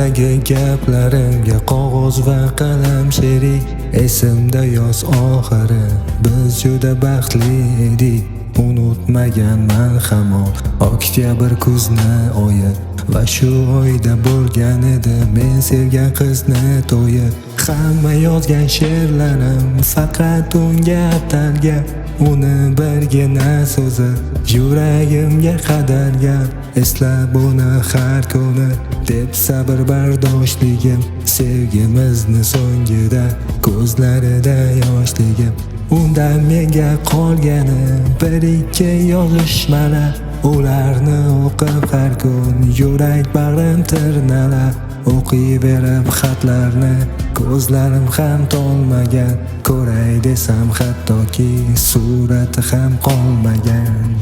Yuqoridagi gaplarimga qog'oz va qalam sherik. Esimda yoz oxiri biz juda baxtli edik. Unutmaganman hamon oktyabr kuzni oyi va shu oyda bo'lgan edi men sevgan qizni to'yi. Hamma yozgan she'rlarim faqat unga atalgan, uni birgina so'zi yuragimga qadalgan. Eslab uni har kuni deb sabr bardoshligim, sevgimizni so'ngida ko'zlarida yoshligim. Undan menga qolgani bir ikki yozishmalar, ularni o'qib har kun yurak bag'rim tirnalar. O'qiyverib xatlarni ko'zlarim ham tolmagan, ko'ray desam hattoki surati ham qolmagan.